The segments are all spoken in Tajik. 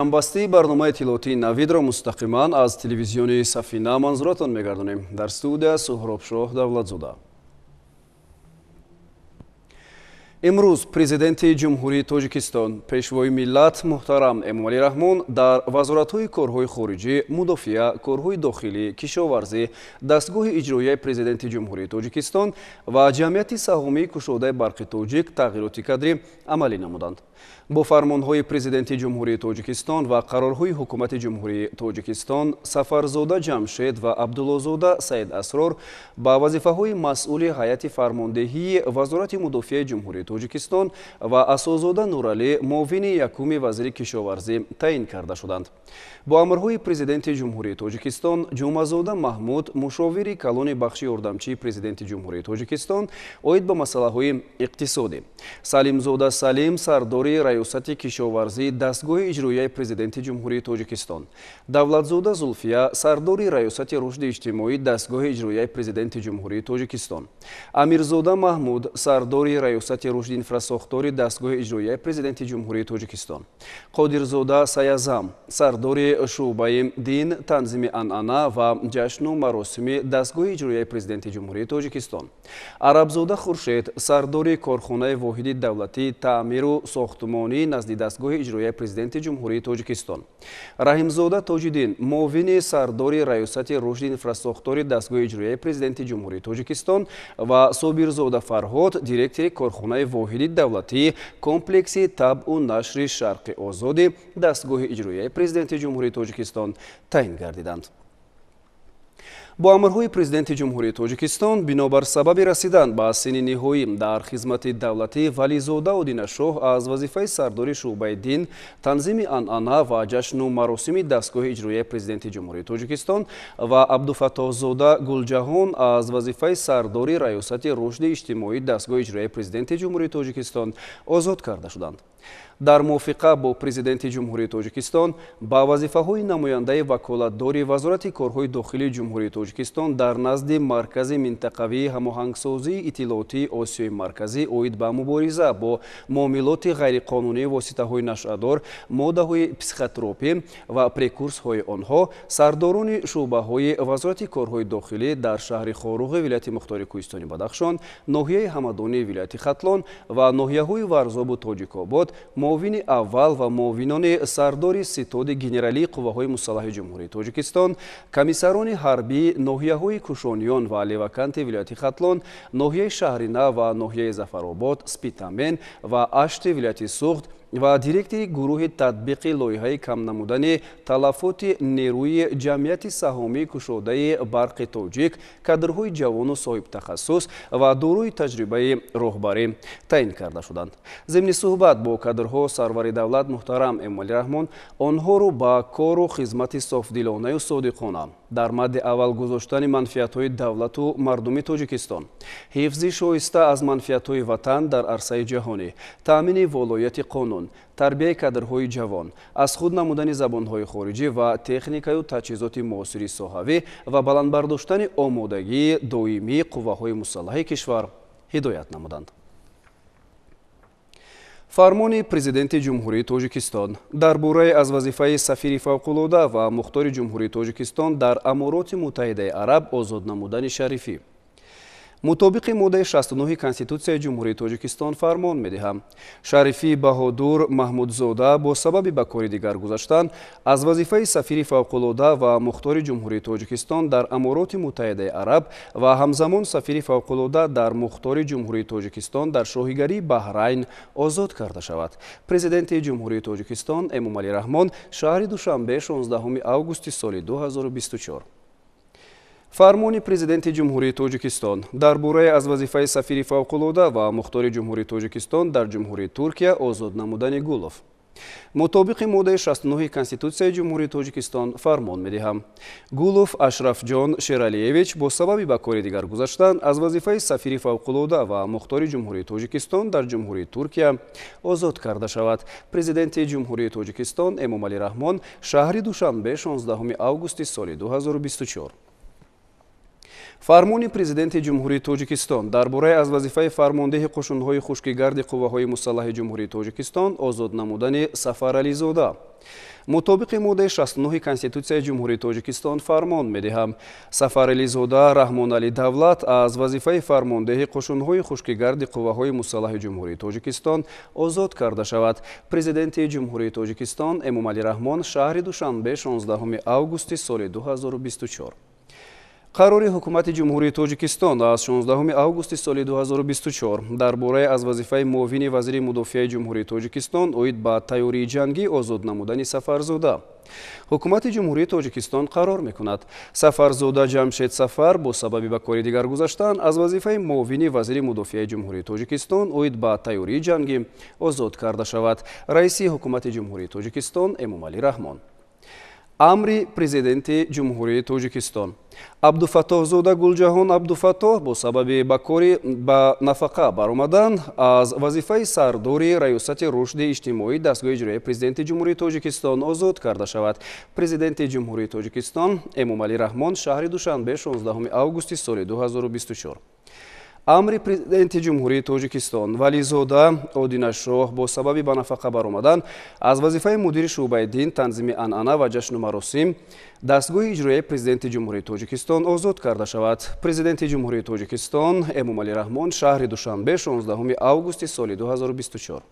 Ҳамбастии барномаи иттилоотии Навидро мустақиман аз телевизиони Сафина манзуратон мегардонем. Дар студия Суҳробшоҳ Давлатзода. Имрӯз Президенти Ҷумҳурии Тоҷикистон, Пешвои миллат муҳтарам Эмомалӣ Раҳмон дар вазоратҳои корҳои хориҷӣ, мудофиа, корҳои дохилӣ, кишоварзӣ, дастгоҳи иҷроияи Президенти Ҷумҳурии Тоҷикистон ва ҷамъияти саҳомии кушодаи Барқи Тоҷик тағйироти кадрӣ амалӣ намуданд. Бо фармонҳои Президенти Ҷумҳурии Тоҷикистон ва қарорҳои Ҳукумати Ҷумҳурии Тоҷикистон Сафарзода Ҷамшед ва Абдуллозода Саид Асрор ба вазифаҳои масъули ҳайати фармондеҳии Вазорати мудофиаи Ҷумҳурии Тоҷикистон ва Асозода Нуралӣ муовини якуми вазири кишоварзӣ таъин карда шуданд. Бо амрҳои Президенти Ҷумҳурии Тоҷикистон Ҷумъазода Маҳмуд мушовири калони бахши ёрдамчии Президенти Ҷумҳурии Тоҷикистон оид ба масъалаҳои иқтисодӣ, Салимзода Салим сардори раёсати кишоварзии дастгоҳи иҷроияи Президенти Ҷумҳурии Тоҷикистон, Давлатзода Зулфия сардори раёсати рушди иҷтимоии дастгоҳи иҷроияи Президенти Ҷумҳурии Тоҷикистон, Амирзода Маҳмуд сардори раёсати рушди инфрасохтори дастгоҳи иҷроияи Президенти Ҷумҳурии Тоҷикистон, Қодирзода Саязам сардори шӯъбаи дин, танзими анъана ва ҷашну маросими дастгоҳи иҷроияи Президенти Ҷумҳурии Тоҷикистон, Арабзода Хуршед сардори корхонаи воҳиди давлатии таъмиру сохтмонии назди дастгоҳи иҷроияи Президенти Ҷумҳурии Тоҷикистон, Раҳимзода Тоҷиддин муовини сардори раёсати рушди инфрасохтори дастгоҳи иҷроияи Президенти Ҷумҳурии Тоҷикистон ва Собирзода Фарҳод директори корхонаи воҳиди давлатии комплекси табъу нашри Шарқи Озоди дастгоҳи иҷроияи Президенти Ҷумҳурии Тоҷикистон таъин гардиданд. Бо амрҳои Президенти Ҷумҳурии Тоҷикистон бинобар сабаби расидан ба синни ниҳоӣ дар хизмати давлатӣ Вализода Одинашоҳ аз вазифаи сардори шӯъбаи дин, танзими анъана ва ҷашну маросими дастгоҳи иҷроияи Президенти Ҷумҳурии Тоҷикистон ва Абдуфаттоҳзода Гулҷаҳон аз вазифаи сардори раёсати рушди иҷтимоии дастгоҳи иҷроияи Президенти Ҷумҳурии Тоҷикистон озод карда шуданд. Дар мувофиқа бо Президенти Ҷумҳурии Тоҷикистон ба вазифаҳои намояндаи ваколатдори Вазорати корҳои дохилии Ҷумҳурии Тоҷикистон дар назди Маркази минтақавии ҳамоҳангсозии иттилоотии Осиёи Марказӣ оид ба мубориза бо муомилоти ғайриқонунии воситаҳои нашъадор, моддаҳои психотропӣ ва прекурсҳои онҳо, сардорони шӯъбаҳои Вазорати корҳои дохилӣ дар шаҳри Хоруғи вилояти Мухтори Кӯҳистони Бадахшон, ноҳияи Ҳамадонии вилояти Хатлон ва ноҳияҳои Варзобу Тоҷикобод, муовини аввал ва муовинони сардори ситоди генералии қувваҳои мусаллаҳи Ҷумҳурии Тоҷикистон, комиссарони ҳарбии ноҳияҳои Кушониён ва Леваканти вилояти Хатлон, ноҳияи Шаҳринав ва ноҳияи Зафаробод, Спитамен ва Ашти вилояти Суғд ва директори гурӯҳи татбиқи лоиҳаи кам намудани талафоти нерӯи ҷамъияти саҳомии кушодаи Барқи Тоҷик кадрҳои ҷавону соҳибтахассус ва дорои таҷрибаи роҳбарӣ таъин карда шуданд. Зимни суҳбат бо кадрҳо сарвари давлат муҳтарам Эмомалӣ Раҳмон онҳоро ба кору хизмати софдилонаю содиқона дар мадди аввал гузоштани манфиатҳои давлату мардуми Тоҷикистон, ҳифзи шоиста аз манфиатҳои ватан дар арсаи ҷаҳонӣ, таъмини волояти қонун, тарбияи кадрҳои ҷавон, аз худ намудани забонҳои хориҷӣ ва техникаю таҷҳизоти муосири соҳавӣ ва баланд бардоштани омодагии доимии қувваҳои мусаллаҳи кишвар ҳидоят намуданд. Фармони Президенти Ҷумҳурии Тоҷикистон дар бораи аз вазифаи сафири фавқулода ва мухтори Ҷумҳурии Тоҷикистон дар Амороти Муттаҳидаи Араб озод намудани Шарифӣ. Мутобиқи моддаи 69 Конститутсияи Ҷумҳурии Тоҷикистон фармон медиҳам. Шарифӣ Баҳодур Маҳмудзода бо сабаби ба кори дигар гузаштан аз вазифаи сафири фавқулода ва мухтори Ҷумҳурии Тоҷикистон дар Амороти Муттаҳидаи Араб ва ҳамзамон сафири фавқулода дар мухтори Ҷумҳурии Тоҷикистон дар шоҳигарии Баҳрайн озод карда шавад. Президенти Ҷумҳурии Тоҷикистон Эмомалӣ Раҳмон, шаҳри Душанбе, 16 августи соли 2024. Фармони Президенти Ҷумҳурии Тоҷикистон дар бораи аз вазифаи сафири фавқулода ва мухтори Ҷумҳурии Тоҷикистон дар Ҷумҳурии Туркия озод намудани Гулов. Мутобиқи моддаи 69 Конститутсияи Ҷумҳурии Тоҷикистон фармон медиҳам. Гулов Ашрафҷон Шералиевич бо сабаби ба кори дигар гузаштан аз вазифаи сафири фавқулода ва мухтори Ҷумҳурии Тоҷикистон дар Ҷумҳурии Туркия озод карда шавад. Президенти Ҷумҳурии Тоҷикистон Эмомалӣ Раҳмон, шаҳри Душанбе, 16 августи соли 2024. Фармони Президенти Ҷумҳурии Тоҷикистон дар бораи аз вазифаи фармондеҳи қӯшунҳои хушкигарди қувваҳои мусаллаҳи Ҷумҳурии Тоҷикистон озод намудани Сафарализода. Мутобиқи моддаи 69 Конститутсияи Ҷумҳурии Тоҷикистон фармон медиҳам: Сафарализода Раҳмоналӣ Давлат аз вазифаи фармондеҳи қӯшунҳои хушкигарди қувваҳои мусаллаҳи Ҷумҳурии Тоҷикистон озод карда шавад. Президенти Ҷумҳурии Тоҷикистон Эмомалӣ Раҳмон, шаҳри Душанбе, 16 августи соли 2024. Қарори Ҳукумати Ҷумҳурии Тоҷикистон аз 16 августи соли 2024 дар бораи аз вазифаи муовини вазири мудофиаи Ҷумҳурии Тоҷикистон оид ба тайёрии ҷангӣ озод намудани Сафарзода. Ҳукумати Ҷумҳурии Тоҷикистон қарор мекунад: Сафарзода Ҷамшед Сафар бо сабаби ба кори дигар гузаштан аз вазифаи муовини вазири мудофиаи Ҷумҳурии Тоҷикистон оид ба тайёрии ҷангӣ озод карда шавад. Раиси Ҳукумати Ҷумҳурии Тоҷикистон Эмомалӣ Раҳмон. Амри Президенти Ҷумҳурии Тоҷикистон: Абдуфаттоҳзода Гулҷаҳон Абдуфаттоҳ бо сабаби ба кори ба нафақа баромадан аз вазифаи сардори Раёсати рушди иҷтимоии дастгоҳи иҷроияи Президенти Ҷумҳурии Тоҷикистон озод карда шавад. Президенти Ҷумҳурии Тоҷикистон Эмомалӣ Раҳмон, шаҳри Душанбе, 16 августи соли 2024. Амри Президенти Ҷумҳурии Тоҷикистон: Вализода Одинашоҳ бо сабаби ба нафақа баромадан аз вазифаи мудири шӯъбаи дин, танзими анъана ва ҷашну маросим дастгоҳи иҷроияи Президенти Ҷумҳурии Тоҷикистон озод карда шавад. Президенти Ҷумҳурии Тоҷикистон Эмомалӣ Раҳмон, шаҳри Душанбе, 16 августи соли 2024.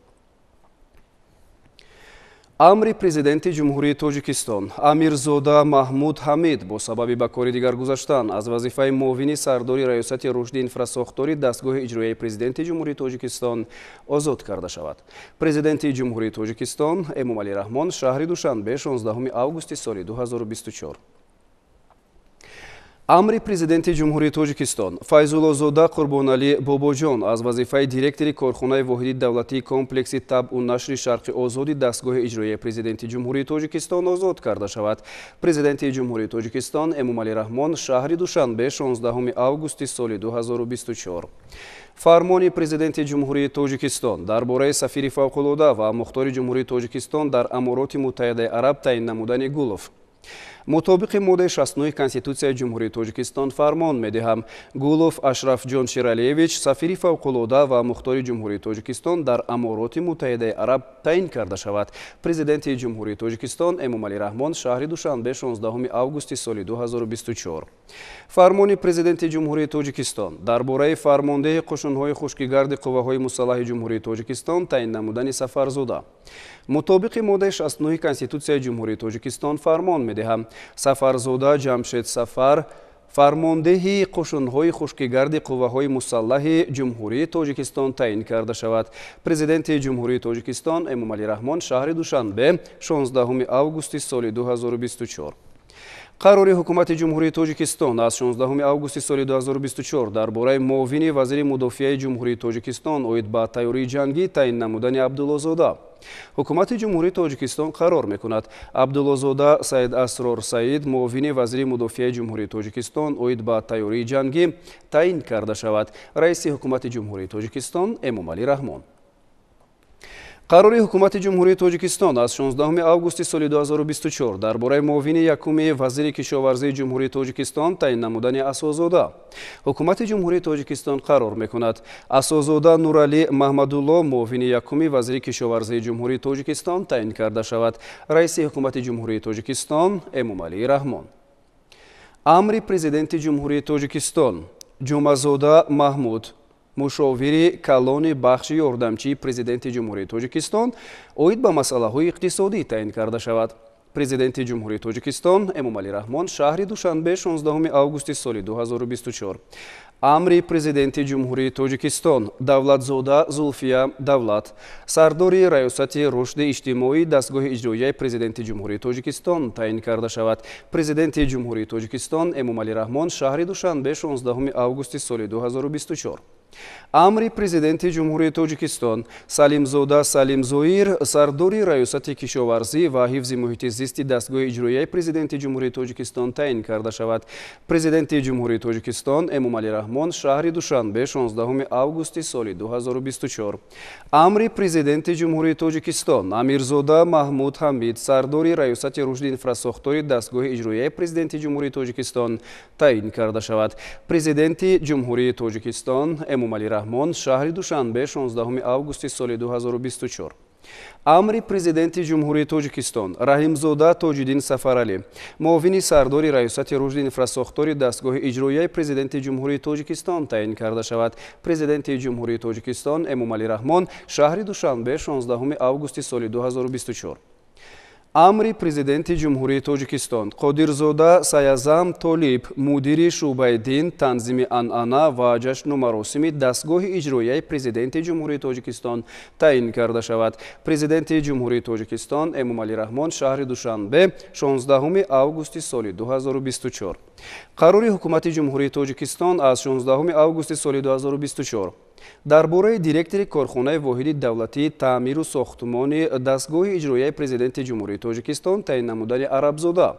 Амри Президенти Ҷумҳурии Тоҷикистон: Амирзода Маҳмуд Ҳамид бо сабаби ба кори дигар гузаштан аз вазифаи муовини сардори Раёсати рушди инфрасохторӣ дастгоҳи иҷроияи Президенти Ҷумҳурии Тоҷикистон озод карда шавад. Президенти Ҷумҳурии Тоҷикистон Эмомалӣ Раҳмон, шаҳри Душанбе, 16 августи соли 2024. Амри Президенти Ҷумҳурии Тоҷикистон: Файзуллозода Қурбоналӣ Бобоҷон аз вазифаи директори корхонаи воҳиди давлатии комплекси табъу нашри Шарқи Озоди дастгоҳи иҷроияи Президенти Ҷумҳурии Тоҷикистон озод карда шавад. Президенти Ҷумҳурии Тоҷикистон Эмомалӣ Раҳмон, шаҳри Душанбе, 16 августи соли 2024. Фармони Президенти Ҷумҳурии Тоҷикистон дар бораи сафири фавқулода ва мухтори Ҷумҳурии Тоҷикистон дар Амороти Муттаҳидаи Араб таъин намудани Гулов. Мутобиқи моддаи 69 Конститутсияи Ҷумҳурии Тоҷикистон фармон медиҳам: Гулов Ашрафҷон Шералиевич сафири фавқулода ва мухтори Ҷумҳурии Тоҷикистон дар Амороти Муттаҳидаи Араб таъин карда шавад. Президенти Ҷумҳурии Тоҷикистон Эмомалӣ Раҳмон, шаҳри Душанбе, 16 августи соли 2024. Фармони Президенти Ҷумҳурии Тоҷикистон дар бораи фармондеҳи қӯшунҳои хушкигарди қувваҳои мусаллаҳи Ҷумҳурии Тоҷикистон таъин намудани Сафарзода. Мутобиқи моддаи 69 Конститутсияи Ҷумҳурии Тоҷикистон фармон медиҳам: Сафарзода Ҷамшед Сафар фармондеҳи қӯшунҳои хушкигарди қувваҳои мусаллаҳи Ҷумҳурии Тоҷикистон таъин карда шавад. Президенти Ҷумҳурии Тоҷикистон Эмомалӣ Раҳмон, шаҳри Душанбе, 16 августи соли 2024. Қарори Ҳукумати Ҷумҳурии Тоҷикистон аз 16 августи соли 2024 дар бораи муовини вазири мудофиаи Ҷумҳурии Тоҷикистон оид ба тайёрии ҷангӣ таъин намудани Абдуллозода. Ҳукумати Ҷумҳурии Тоҷикистон қарор мекунад: Абдуллозода Саид Асрор Саид муовини вазири мудофиаи Ҷумҳурии Тоҷикистон оид ба тайёрии ҷангӣ таъин карда шавад. Раиси Ҳукумати Ҷумҳурии Тоҷикистон Эмомалӣ Раҳмон. Қарори Ҳукумати Ҷумҳурии Тоҷикистон аз 16 августи соли 2024 дар бораи муовини якуми вазири кишоварзии Ҷумҳурии Тоҷикистон таъин намудани Асозода. Ҳукумати Ҷумҳурии Тоҷикистон қарор мекунад: Асозода Нуралӣ Маҳмадулло муовини якуми вазири кишоварзии Ҷумҳурии Тоҷикистон таъин карда шавад. Раиси Ҳукумати Ҷумҳурии Тоҷикистон Эмомалӣ Раҳмон. Амри Президенти Ҷумҳурии Тоҷикистон: Ҷумазода Маҳмуд мушовири калони бахши ёрдамчии Президенти Ҷумҳурии Тоҷикистон оид ба масъалаҳои иқтисодӣ таъин карда шавад. Президенти Ҷумҳурии Тоҷикистон Эмомалӣ Раҳмон, шаҳри Душанбе, 16 августи соли 2024. Амри Президенти Ҷумҳурии Тоҷикистон: Давлатзода Зулфия Давлат сардори Раёсати рушди иҷтимоии дастгоҳи иҷроияи Президенти Ҷумҳурии Тоҷикистон таъин карда шавад. Президенти Ҷумҳурии Тоҷикистон Эмомалӣ Раҳмон, шаҳри Душанбе, 16 августи соли 2024. Амри Президенти Ҷумҳурии Тоҷикистон Салимзода Салимзоир сардори Раёсати кишоварзӣ ва ҳифзи муҳити зисти дастгоҳи иҷроияи Президенти Ҷумҳурии Тоҷикистон таъин карда шавад. Президенти Ҷумҳурии Тоҷикистон Эмомалӣ Раҳмон, шаҳри Душанбе, 16 августи соли 2024. Амри Президенти Ҷумҳурии Тоҷикистон Амирзода Маҳмуд Ҳамид сардори Раёсати рушди инфрасохтори дастгоҳи иҷроияи Президенти Ҷумҳурии Тоҷикистон таъин карда шавад. Президенти Ҷумҳурии Тоҷикистон Эмомалӣ Раҳмон, шаҳри Душанбе, 16 августи соли 2024. Амри Президенти Ҷумҳурии Тоҷикистон Раҳимзода Тоҷиддин Сафаралӣ муовини сардори Раёсати рушди инфрасохтори дастгоҳи иҷроияи Президенти Ҷумҳурии Тоҷикистон таъин карда шавад. Президенти Ҷумҳурии Тоҷикистон Эмомалӣ Раҳмон, шаҳри Душанбе, 16 августи соли 2024. Амри Президенти Ҷумҳурии Тоҷикистон Қодирзода Саязам Толиб мудири шӯъбаи дин, танзими анъана ва ҷашну маросими дастгоҳи иҷроияи Президенти Ҷумҳурии Тоҷикистон таъин карда шавад. Президенти Ҷумҳурии Тоҷикистон Эмомалӣ Раҳмон, шаҳри Душанбе, 16 августи соли 2024. Қарори Ҳукумати Ҷумҳурии Тоҷикистон аз 16 августи соли 2024 дар бораи директори корхонаи воҳиди давлатии таъмиру сохтмони дастгоҳи иҷроияи Президенти Ҷумҳурии Тоҷикистон таъин намудани Арабзода.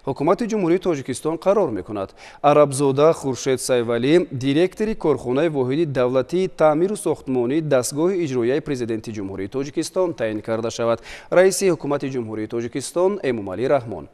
Ҳукумати Ҷумҳурии Тоҷикистон қарор мекунад: Арабзода Хуршед Сайвалӣ директори корхонаи воҳиди давлатии таъмиру сохтмони дастгоҳи иҷроияи Президенти Ҷумҳурии Тоҷикистон таъин карда шавад. Раиси Ҳукумати Ҷумҳурии Тоҷикистон Эмомалӣ Раҳмон.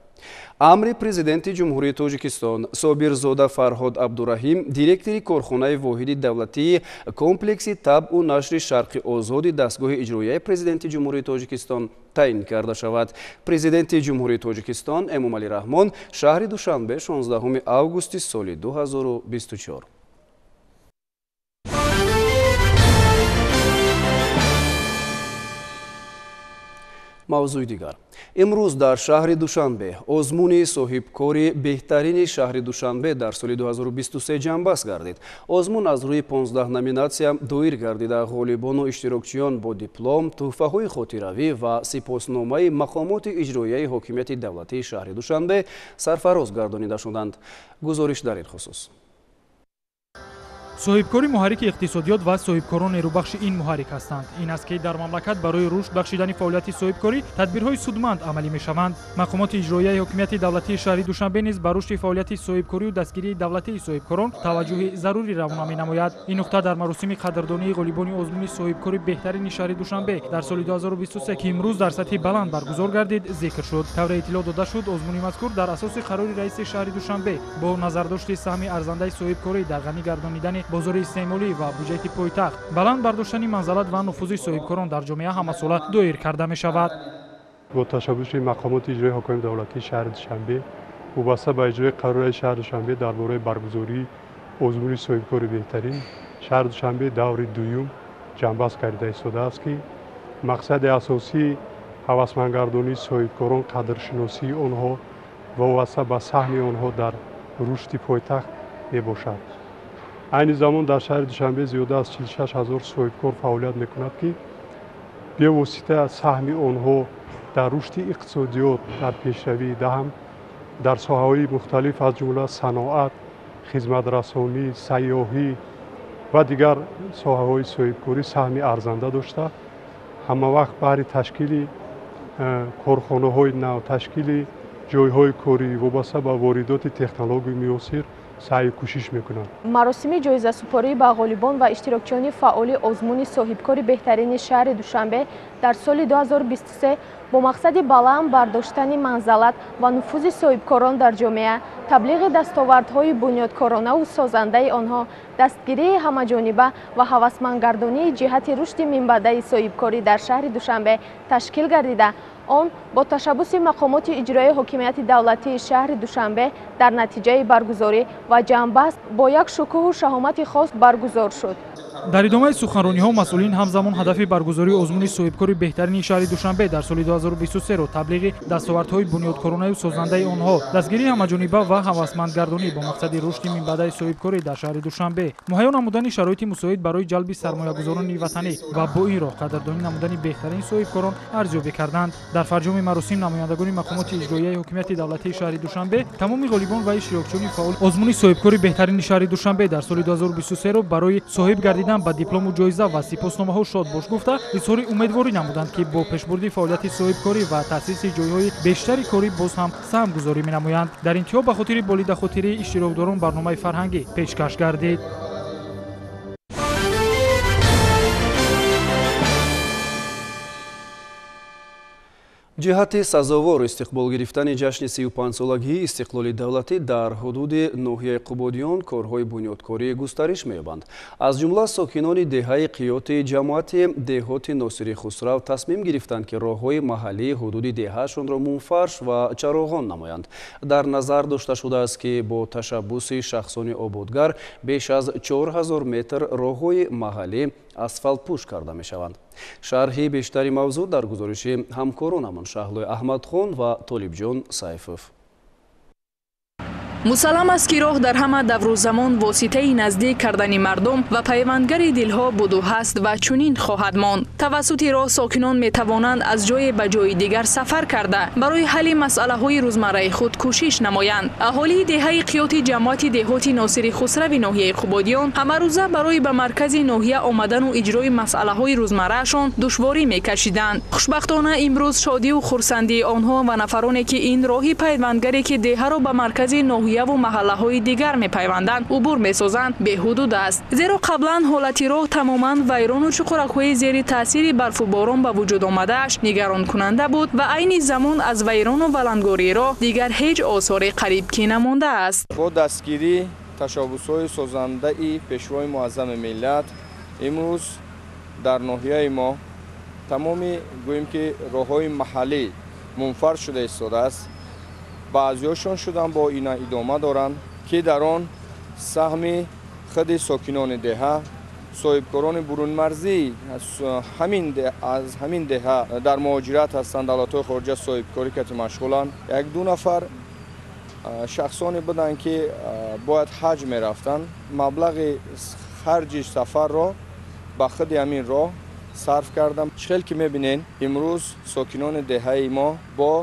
Амри Президенти Ҷумҳурии Тоҷикистон Собирзода Фарҳод Абдураҳим директори корхонаи воҳиди давлатии комплекси табъу нашри Шарқи озоди дастгоҳи иҷроияи Президенти Ҷумҳурии Тоҷикистон таъин карда шавад. Президенти Ҷумҳурии Тоҷикистон Эмомалӣ Раҳмон, шаҳри Душанбе, 16 августи соли 2024. Мавзӯи дигар. Имрӯз дар шаҳри Душанбе озмуни соҳибкори беҳтарини шаҳри Душанбе дар соли 2023 ҷамъбаст гардид. Озмун аз рӯи 15 номинатсия доир гардида, ғолибону иштирокчиён бо диплом, тӯҳфаҳои хотиравӣ ва сипосномаи мақомоти иҷроияи ҳокимияти давлатии шаҳри Душанбе сарфароз гардонида шуданд. Гузориш дар ин хусус. Соҳибкори муҳаррики иқтисодиёт ва соҳибкорон нерӯбахши ин муҳаррик ҳастанд. Ин аст, ки дар мамлакат барои рушд бахшидани фаъолияти соҳибкорӣ тадбирҳои судманд амалӣ мешаванд. Мақомоти иҷроияи ҳокимияти давлатии шаҳри Душанбе низ ба рушди фаъолияти соҳибкорию дастгирии давлатии соҳибкорон таваҷҷӯҳи зарурӣ равона менамояд. Ин нуқта дар маросими қадрдонии ғолибони озмуни соҳибкори беҳтарини шаҳри Душанбе дар соли 2023, ки имрӯз дар сатҳи баланд баргузор гардид, зикр шуд. Тавре иттилоъ дода шуд, озмуни мазкур дар асоси қарори раиси шаҳри Душанбе бо назардошти саҳми арзандаи соҳибкорӣ дар ғанӣ гардонидани бозори истеъмолӣ ва буҷети пойтахт, баланд бардоштани манзалат ва нуфузи соҳибкорон дар ҷомеа ҳамасола доир карда мешавад. Бо ташаббуси мақомоти иҷроии ҳокимияти давлатии шаҳри Душанбе вобаста ба иҷрои қарори шаҳри Душанбе дар бораи баргузории озмуни соҳибкори беҳтарин шаҳри Душанбе даври дуюм ҷамъбаст карда истодааст, ки мақсади асосии ҳавасмандгардонии соҳибкорон, қадршиносии онҳо вобаста ба саҳми онҳо дар рушди пойтахт мебошад. Айни замон дар шаҳри Душанбе зиёда аз 46 ҳазор соҳибкор фаъолият мекунад, ки бевосита саҳми онҳо дар рушди иқтисодиёт, дар пешравии даҳам дар соҳаҳои мухталиф, аз ҷумла саноат, хизматрасонӣ, сайёҳӣ ва дигар соҳаҳои соҳибкорӣ саҳми арзанда дошта, ҳамавақт баҳри ташкили корхонаҳои нав, ташкили ҷойҳои корӣ вобаста ба воридоти технологияи муосир саъю кӯшиш мекунанд. Маросими ҷоизасупорӣ ба ғолибон ва иштирокчиёни фаъоли озмуни соҳибкори беҳтарини шаҳри Душанбе дар соли 2023 бо мақсади баланд бардоштани манзалат ва нуфузи соҳибкорон дар ҷомеа, таблиғи дастовардҳои бунёдкоронаву созандаи онҳо, дастгирии ҳамаҷониба ва ҳавасмандгардонии ҷиҳати рушди минбаъдаи соҳибкорӣ дар шаҳри Душанбе ташкил гардида, он бо ташаббуси мақомоти иҷроии ҳокимияти давлатии шаҳри Душанбе дар натиҷаи баргузорӣ ва ҷамъбаст бо як шукӯҳу шаҳомати хос баргузор шуд. Дар идомаи суханрониҳо масъулин ҳамзамон ҳадафи баргузории озмуни соҳибкори беҳтарини шаҳри Душанбе дар соли 2023-ро таблиғи дастовардҳои бунёдкоронаю созандаи онҳо, дастгирии ҳамаҷониба ва ҳавасмандгардонӣ бо мақсади рушди минбаъдаи соҳибкорӣ дар шаҳри Душанбе, муҳайё намудани шароити мусоид барои ҷалби сармоягузорони ватанӣ ва бо ин роҳ қадрдонӣ намудани беҳтарин соҳибкорон арзёбӣ карданд. Дар фарҷоми маросим намояндагони мақомоти иҷроияи ҳокимияти давлатии шаҳри Душанбе тамоми ғолибон ва иштирокчиёни фаъол озмуни соҳибкори беҳтарини шаҳри Душанбе дар соли 2023-ро барои соҳиб гардидани гардидан ба диплому ҷоиза ва сипосномаҳо шодбош гуфта, изҳори умедворӣ намуданд, ки бо пешбурди фаъолияти соҳибкорӣ ва таъсиси ҷойҳои бештари корӣ боз ҳам саҳмгузорӣ менамоянд. Дар интиҳо ба хотири болидахотирии иштирокдорон барномаи фарҳангӣ пешкаш гардид. Ҷиҳати сазовор истиқбол гирифтани ҷашни 35-солагии истиқлоли давлатӣ дар ҳудуди ноҳияи Қубодиён корҳои бунёдкорӣ густариш меёбанд. Аз ҷумла сокинони деҳаи Қиёти ҷамоати деҳоти Носири Хусрав тасмим гирифтанд, ки роҳҳои маҳаллии ҳудуди деҳаашонро мунфарш ва чароғон намоянд. Дар назар дошта шудааст, ки бо ташаббуси шахсони ободгар беш аз 4000 метр роҳҳои маҳаллӣ асфалтпӯш карда мешаванд. Шарҳи бештари мавзӯъ дар гузориши ҳамкоронамон Шаҳлои Аҳмадхон ва Толибҷон Сайфов. Мусаллам аст, ки роҳ дар ҳама давру замон воситаи наздик кардани мардум ва пайвандгари дилҳо буду ҳаст ва чунин хоҳад монд. Тавассути роҳ сокинон метавонанд аз ҷое ба ҷои дигар сафар карда, барои ҳалли масъалаҳои рӯзмарраи худ кӯшиш намоянд. Аҳолии деҳаи Қиёти ҷамоати деҳоти Носири Хусрави ноҳияи Қубодиён ҳамарӯза барои ба маркази ноҳия омадану иҷрои масъалаҳои рӯзмарраашон душворӣ мекашиданд. Хушбахтона имрӯз шодиву хурсандии онҳо ва нафароне, ки ин роҳи пайвандгаре, ки деҳаро ба маркази ноҳия ноҳияву маҳаллаҳои дигар мепайванданд, убур месозанд, беҳудуд аст. Зеро қаблан ҳолати роҳ тамоман вайрону чуқуракҳои зери таъсири барфу борон ба вуҷуд омадааш нигаронкунанда буд ва айни замон аз вайрону валангории роҳ дигар ҳеҷ осоре қариб ки намондааст. Бо дастгирӣ ташаббусҳои созандаи Пешвои муаззами миллат имрӯз дар ноҳияи мо тамоми гӯем ки роҳҳои маҳаллӣ мунфард шуда истодааст. Баъзеҳошон шудан бо ина идома доранд, ки дар он саҳми худи сокинони деҳа, соҳибкорони бурунмарзӣ аз ҳамин деҳа дар муҳоҷират ҳастанд, давлатҳои хориҷа соҳибкорӣ кати машғуланд. Як-ду нафар шахсоне буданд, ки бояд ҳаҷ мерафтанд, маблағи харҷи сафарро ба худи ҳамин роҳ сарф кардам. Чӣ хел ки мебинед, имрӯз сокинони деҳаи мо бо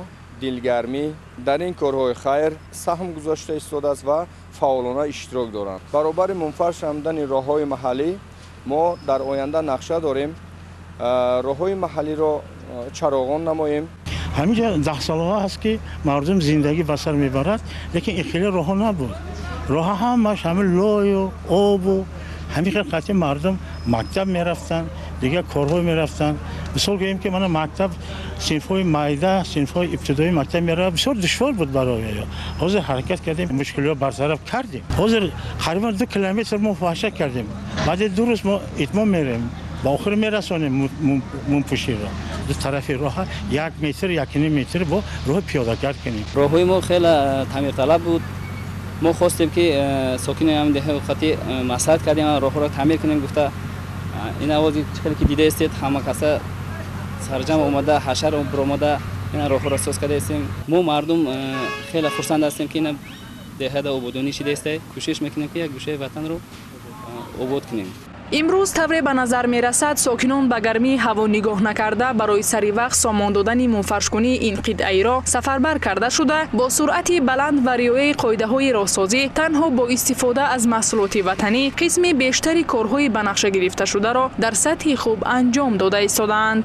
дилгармӣ дар ин корҳои хайр саҳм гузошта истодааст ва фаъолона иштирок доранд. Баробари мунфарш намудани роҳҳои маҳаллӣ мо дар оянда нақша дорем роҳҳои маҳаллиро чароғон намоем. Ҳаминҷа 10 солҳо ҳаст, ки мардум зиндагӣ ба сар мебарад, лекин ин хеле роҳҳо набуд. Роҳҳо ҳамаш ҳамин лою обу ҳамин хел қатъи мардум мактаб мерафтанд, дигар корҳо мерафтанд. Мисол гӯем, ки мана мактаб, синфҳои майда, синфҳои ибтидоии мактаб мерафт, бисёр душвор буд барои ё. Ҳозир ҳаракат кардем, мушкилиҳо бартараф кардем. Ҳозир қарибан 2 километр мо фаҳша кардем. Баъди 2 рӯз мо итмом мерем, ба охир мерасонем мунпӯширо. Ду тарафи роҳа 1 метр, 1,5 метр бо роҳи пиёдагард кунем. Роҳҳои мо хеле таъмирталаб буд. Мо хостем, ки сокини ҳам деҳа қати маслиҳат кардем, роҳҳоро таъмир кунем гуфта. Ин овози хеле ки дидаистед, ҳама каса сарҷам омада, ҳашар биромада, ина роҳҳоро соз кардаистем. Мо мардум хеле хурсанд ҳастем, ки ина деҳада ободонӣ шидаиста. Кӯшиш мекунем, ки як гӯшаи ватанро обод кунем. Имрӯз тавре ба назар мерасад, сокинон ба гармии ҳаво нигоҳ накарда, барои сари вақт сомон додани мунфаршкунии ин қитъаи роҳ сафарбар карда шуда, бо суръати баланд ва риояи қоидаҳои роҳсозӣ, танҳо бо истифода аз маҳсулоти ватанӣ қисми бештари корҳои ба нақша гирифташударо дар сатҳи хуб анҷом дода истодаанд.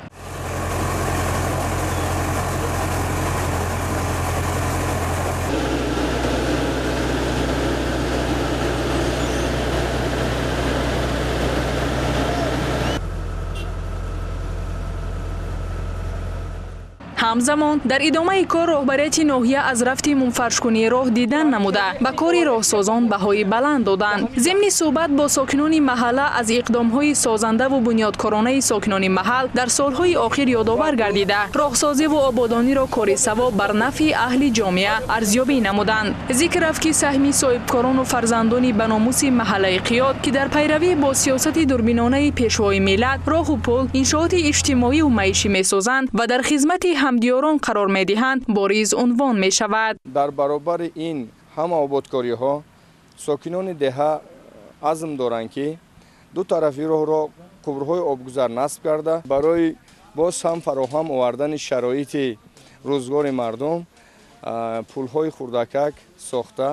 Ҳамзамон дар идомаи кор роҳбарияти ноҳия аз рафти мунфаршкунии роҳ дидан намуда, ба кори роҳсозон баҳои баланд доданд. Зимни суҳбат бо сокинони маҳалла аз иқдомҳои созандаву бунёдкоронаи сокинони маҳал дар солҳои охир ёдовар гардида, роҳсозиву ободониро кори савоб бар нафъи аҳли ҷомеа арзёбӣ намуданд. Зикр рафт, ки саҳми соҳибкорону фарзандони баномуси маҳаллаи Қиёт, ки дар пайравӣ бо сиёсати дурбинонаи Пешвои миллат роҳу пул, иншооти иҷтимоию маишӣ месозанд ва дар хизмати ҳамдиёрон қарор медиҳанд, бориз унвон мешавад. Дар баробари ин ҳама ободкориҳо сокинони деҳа азм доранд, ки ду тарафи роҳро қубурҳои обгузар насб карда, барои боз ҳам фароҳам овардани шароити рӯзгори мардум пулҳои хурдакак сохта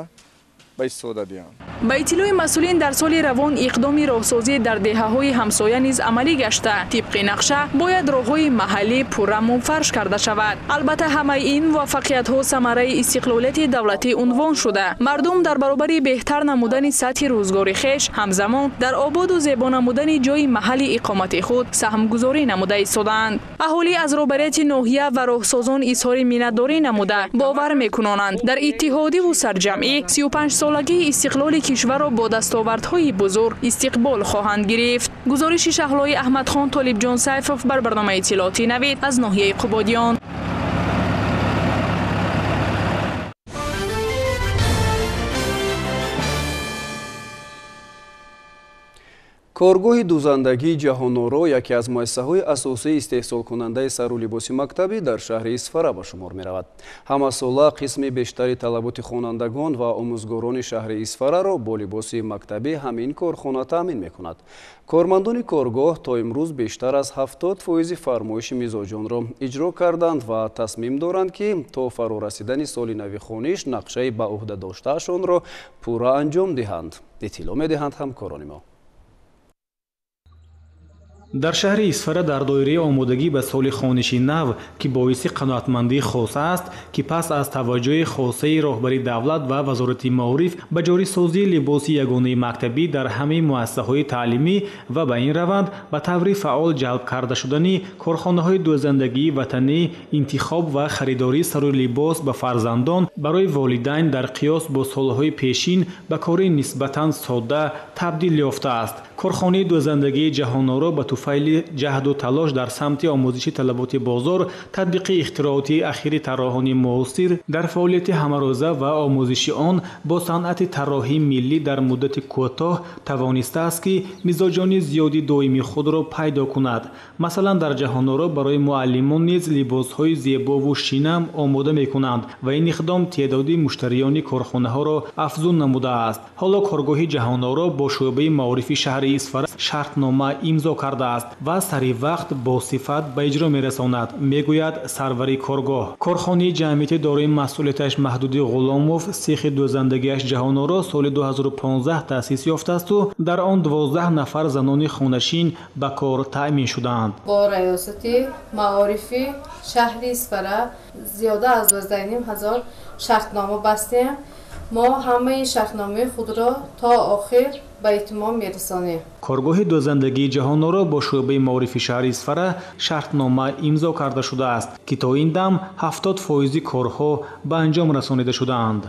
ба истифода диҳанд. Ба иттилои масъулин, дар соли равон иқдоми роҳсозӣ дар деҳаҳои ҳамсоя низ амалӣ гашта, тибқи нақша бояд роҳҳои маҳаллӣ пурра мунфарш карда шавад. Албатта, ҳамаи ин муваффақиятҳо самараи истиқлолияти давлатӣ унвон шуда, мардум дар баробари беҳтар намудани сатҳи рӯзгори хеш, ҳамзамон дар ободу зебо намудани ҷои маҳалли иқомати худ саҳмгузорӣ намуда истодаанд. Аҳолӣ аз роҳбарияти ноҳия ва роҳсозон изҳори миннатдорӣ намуда, бовар мекунонанд, дар иттиҳодиву сарҷамъӣ 35-солагии истиқлоли кишварро бо дастовардҳои бузург истиқбол хоҳанд гирифт. Гузориши Шаҳлои Аҳмадхон, Толибҷон Сайфов бар барномаи иттилоотӣ Навид аз ноҳияи Қубодиён. Коргоҳи дӯзандагии Ҷаҳоноро яке аз муассисаҳои асосии истеҳсолкунандаи сару либоси мактабӣ дар шаҳри Исфара ба шумор меравад. Ҳамасола қисми бештари талаботи хонандагон ва омӯзгорони шаҳри Исфараро бо либоси мактабӣ ҳамин корхона таъмин мекунад. Кормандони коргоҳ то имрӯз бештар аз 70% фармоиши мизоҷонро иҷро карданд ва тасмим доранд, ки то фарорасидани соли нави хониш нақшаи ба ӯҳда доштаашонро пурра анҷом диҳанд. Иттилоъ медиҳанд ҳамкорони мо. Дар шаҳри Исфара дар доираи омодагӣ ба соли хониши нав, ки боиси қаноатмандии хоса аст, ки пас аз таваҷҷӯҳи хосаи роҳбари давлат ва вазорати маориф ба ҷорисозии либоси ягонаи мактабӣ дар ҳамаи муассисаҳои таълимӣ ва ба ин раванд ба таври фаъол ҷалб карда шудани корхонаҳои дӯзандагии ватанӣ, интихоб ва харидории сару либос ба фарзандон барои волидайн дар қиёс бо солҳои пешин ба кори нисбатан содда табдил ёфтааст. Корхонаи дӯзандагии Ҷаҳоноро ба туфайли ҷаҳду талош дар самти омӯзиши талаботи бозор, татбиқи ихтирооти ахири тарроҳони муосир дар фаъолияти ҳамарӯза ва омӯзиши он бо санъати тарроҳии миллӣ дар муддати кӯтоҳ тавонистааст, ки мизоҷони зиёди доимии худро пайдо кунад. Масалан, дар Ҷаҳоноро барои муаллимон низ либосҳои зебову шинам омода мекунанд ва ин иқдом теъдоди муштариёни корхонаҳоро афзун намудааст. Ҳоло коргоҳи Ҷаҳоноро бо шӯъбаи маорифи шаҳри Исфара шартнома имзо кардааст ва сари вақт бо сифат ба иҷро мерасонад, мегӯяд сарвари коргоҳ. Корхонаи ҷамъияти дорои масъулияташ маҳдуди Ғуломов сехи дӯзандагиаш Ҷаҳоноро соли 2015 таъсис ёфтаасту дар он 12 нафар занони хонашин ба кор таъмин шудаанд. Бо раёсати маорифи шаҳри Исфара зиёда аз 12 500 шартнома бастем. Мо ҳамаи шартномаи худро то охир ба итмом мерасонем. Коргоҳи дӯзандагии Ҷаҳоноро бо шӯъбаи маорифи шаҳри Исфара шартнома имзо карда шудааст, ки то ин дам 70% корҳо ба анҷом расонида шудаанд.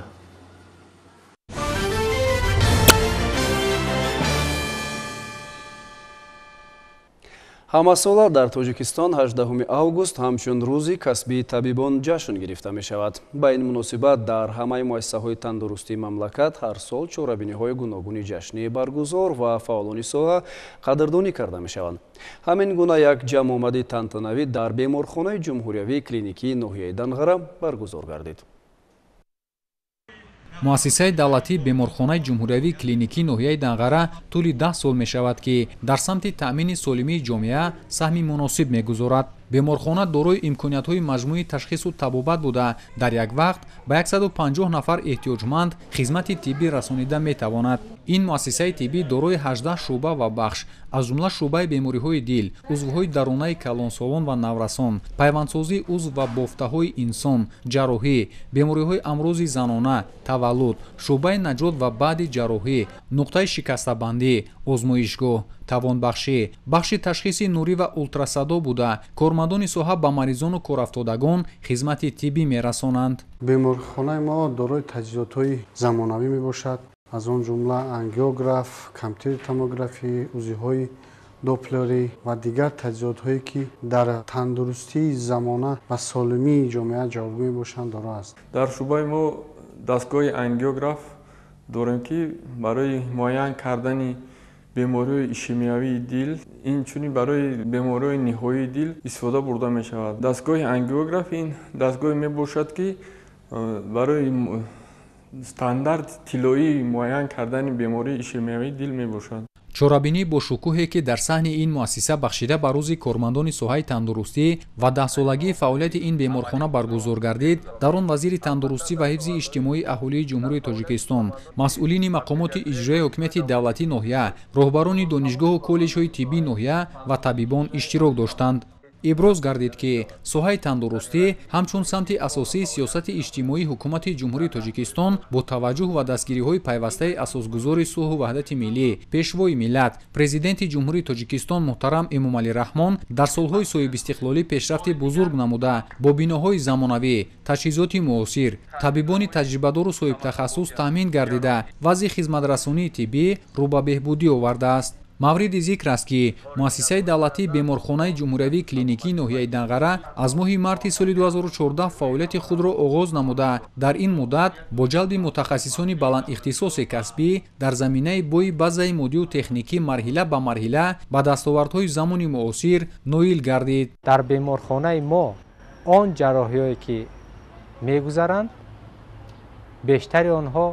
Ҳамасола дар Тоҷикистон 18 август ҳамчун рӯзи касбии табибон ҷашн гирифта мешавад. Ба ин муносибат дар ҳамаи муассисаҳои тандурустии мамлакат ҳар сол чорабиниҳои гуногуни ҷашнӣ баргузор ва фаъолони соҳа қадрдонӣ карда мешаванд. Ҳамин гуна як ҷамъомади тантанавӣ дар беморхонаи ҷумҳуриявии клиникии ноҳияи Данғара баргузор гардид. Муассисаи давлатии беморхонаи ҷумҳуриявии клиникии ноҳияи Данғара тӯли 10 сол мешавад, ки дар самти таъмини солимии ҷомеа саҳми муносиб мегузорад. Беморхона дорои имкониятҳои маҷмӯи ташхису табобат буда, дар як вақт ба 150 нафар эҳтиёҷманд хизмати тиббӣ расонида метавонад. Ин муассисаи тиббӣ дорои 18 шӯъба ва бахш, аз ҷумла шӯъбаи бемориҳои дил, узвҳои дарунаи калонсолон ва наврасон, пайвандсозии узв ва бофтаҳои инсон, ҷарроҳӣ, бемориҳои амрози занона, таваллуд, шӯъбаи наҷот ва баъди ҷарроҳӣ, нуқтаи шикастабандӣ, озмоишгоҳ, тавонбахшӣ, бахши ташхиси нурӣ ва ултрасадо буда, кормандони соҳа ба маризону корафтодагон хизмати тиббӣ мерасонанд. Беморхонаи мо дорои таҷҳизотҳои замонавӣ мебошад, аз он ҷумла ангиограф, компютери томографӣ, узиҳои доплерӣ ва дигар таҷҳизотҳое, ки дар тандурустии замона ва солимии ҷомеа ҷавобгӯ мебошанд, доро аст. Дар шӯъбаи мо дастгоҳи ангиограф дорем, ки барои муайян кардани бемориҳои ишемиявии дил, инчунин барои бемориҳои ниҳоии дил истифода бурда мешавад. Дастгоҳи ангиограф ин дастгоҳе мебошад, ки барои стандарти тиллоии муайян кардани бемории ишемиявии дил мебошад. Чорабинӣ бо шукӯҳе, ки дар саҳни ин муассиса бахшида ба рӯзи кормандони соҳаи тандурустӣ ва даҳсолагии фаъолияти ин беморхона баргузор гардид, дар он вазири тандурустӣ ва ҳифзи иҷтимоии аҳолии Ҷумҳурии Тоҷикистон, масъулини мақомоти иҷроияи ҳокимияти давлатии ноҳия, роҳбарони донишгоҳу коллеҷҳои тиббии ноҳия ва табибон иштирок доштанд. Иброз гардид, ки соҳаи тандурустӣ ҳамчун самти асосии сиёсати иҷтимоии ҳукумати Ҷумҳурии Тоҷикистон бо таваҷҷӯҳ ва дастгириҳои пайвастаи асосгузори сулҳу ваҳдати миллӣ, Пешвои миллат, Президенти Ҷумҳурии Тоҷикистон муҳтарам Эмомалӣ Раҳмон дар солҳои соҳибистиқлолӣ пешрафти бузург намуда, бо биноҳои замонавӣ, таҷҳизоти муосир, табибони таҷрибадору соҳибтахассус таъмин гардида, вазъи хизматрасонии тиббӣ рӯ ба беҳбудӣ овардааст. Мавриди зикр аст, ки муассисаи давлатии беморхонаи ҷумҳуриявии клиникии ноҳияи Данғара аз моҳи марти соли 2014 фаъолияти худро оғоз намуда, дар ин муддат бо ҷалби мутахассисони баландихтисоси касбӣ дар заминаи бои базаи моддию техникӣ марҳила ба марҳила ба дастовардҳои замони муосир ноил гардид. Дар беморхонаи мо он ҷарроҳиҳое ки мегузаранд, бештари онҳо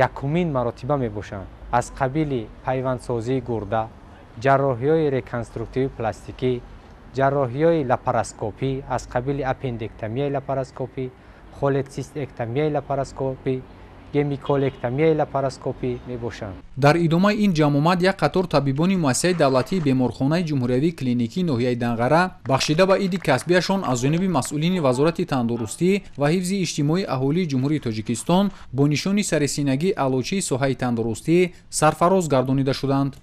якумин маротиба мебошанд, аз қабили пайвандсозии гурда, ҷарроҳиҳои реконструктивии пластикӣ, ҷарроҳиҳои лапароскопӣ аз қабили аппендектомияи лапароскопӣ, холецистэктомияи лапароскопӣ, гемиколектомияи лапароскопӣ мебошанд. Дар идомаи ин ҷамъомад як қатор табибони муассисаи давлатии беморхонаи ҷумҳуриявии клиникии ноҳияи Данғара бахшида ба иди касбияшон аз ҷониби масъулини Вазорати тандурустӣ ва ҳифзи иҷтимоии аҳолии Ҷумҳурии Тоҷикистон бо нишони сарисинагии аълочии соҳаи тандурустӣ сарфароз гардонида шуданд.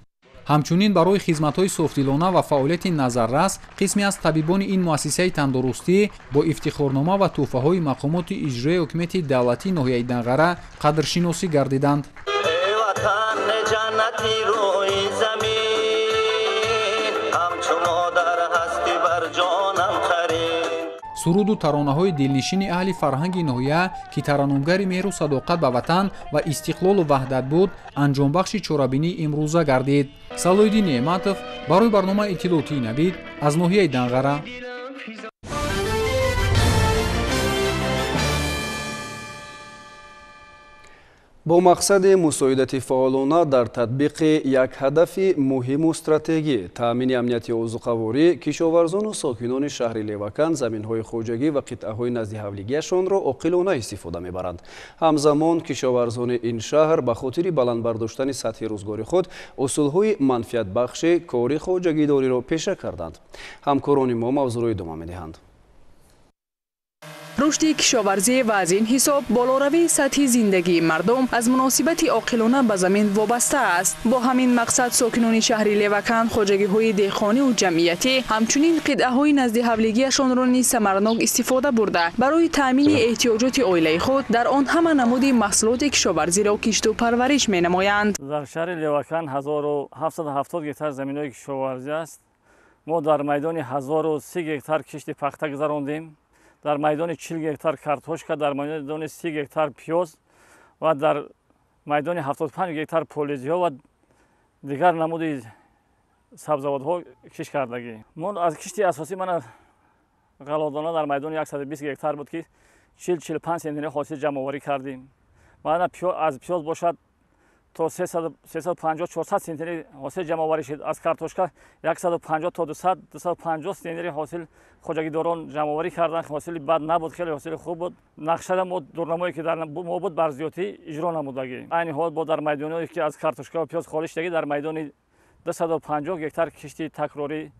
Ҳамчунин барои хизматҳои софдилона ва фаъолияти назаррас қисме аз табибони ин муассисаи тандурустӣ бо ифтихорнома ва тӯҳфаҳои мақомоти иҷроияи ҳокимияти давлатии ноҳияи Данғара қадршиносӣ гардиданд. Суруду таронаҳои дилнишини аҳли фарҳанги ноҳия, ки тараннумгари меҳру садоқат ба ватан ва истиқлолу ваҳдат буд, анҷомбахши чорабинии имрӯза гардид. Салоҳиддин Неъматов барои барномаи иттилоотии Навид аз ноҳияи Данғара. Бо мақсади мусоидати фаъолона дар татбиқи як ҳадафи муҳиму стратегӣ таъмини амнияти озуқаворӣ, кишоварзону сокинони шаҳри Левакан заминҳои хоҷагӣ ва қитъаҳои назди ҳавлигиашонро оқилона истифода мебаранд. Ҳамзамон кишоварзони ин шаҳр ба хотири баланд бардоштани сатҳи рӯзгори худ усулҳои манфиатбахши кори хоҷагидориро пеша карданд. Ҳамкорони мо мавзӯъро идома медиҳанд. Рушди кишоварзӣ ва аз ин ҳисоб болоравии сатҳи зиндагии мардум аз муносибати оқилона ба замин вобаста аст. Бо ҳамин мақсад сокинони шаҳри Левакан хоҷагиҳои деҳқониву ҷамъиятӣ, ҳамчунин қитъаҳои назди ҳавлигиашонро низ самаранок истифода бурда, барои таъмини эҳтиёҷоти оилаи худ дар он ҳама намуди маҳсулоти кишоварзиро кишту парвариш менамоянд. Дар шаҳри Левакан 1770 гектар заминҳои кишоварзӣ аст. Мо дар майдони 1030 гектар кишти пахта гузарондем, дар майдони 40 гектар картошка, дар майдони 30 гектар пиёз ва дар майдони 75 гектар полизиҳо ва дигар намуди сабзавотҳо кишт кардагӣ. Мо аз кишти асосӣ мана ғаллодона дар майдони 120 гектар буд, ки 40-45 центнер ҳосил ҷамъоварӣ кардем. Мана аз пиёз бошад то 350-400 центнер ҳосил ҷамъоварӣ шуд. Аз картошка 150 то 200-250 центнер ҳосил хоҷагидорон ҷамъоварӣ карданд. Ҳосили бад набуд, хеле ҳосили хуб буд. Нақшада мо дурнамое ки дар мо буд бар зиёдтӣ иҷро намудагӣ. Айни ҳол бо дар майдонҳое ки аз картошка ва пиёз холӣ шудагӣ, дар майдони 250 гектар кишти такрорӣ